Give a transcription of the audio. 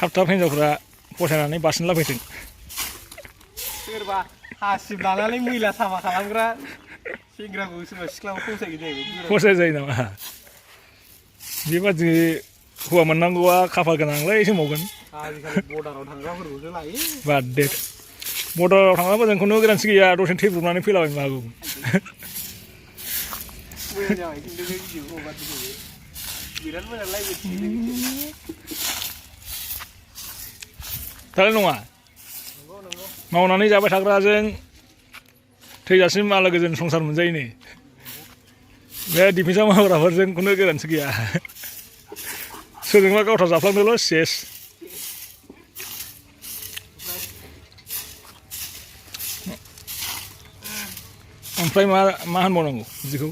थाब थाब हिनजावफ्रा फसायनानै बारसिनला फैथों। सोरबा हासिब लानानै मैला साफा खालामग्रा सेंग्राखौ सोरबा सिख्लाखौ फसायो जाहैबाय। फसाय जायो नामा? बेबादि हौवा मोननांगौआ खाफाल गोनांलाय सोमावगोन। आजिखालि बर्डाराव थांग्राफोरखौसो लायो। बाद दे बर्डाराव थांग्राबा जोंखौनो गोनांथि गैया दसेनो थैब्रबनानै फैलाबायनो हागौ। मोजां जाबाय खिन्थु बे भिडिअखौ हगारदों बिराद मोजां लाइभ दालाय नङा मावनानै जाबाय थाग्राजों थैजासिम आलो गोजोन संसार मोनजायोनो। बे डिफेन्सआव मावग्राफोरजों खुनु गोनांथि गैया। सोरजोंबा गावथार जाफ्लांदोल' सेस। ओमफ्राय मा होनबावनांगौ बिदिखौ?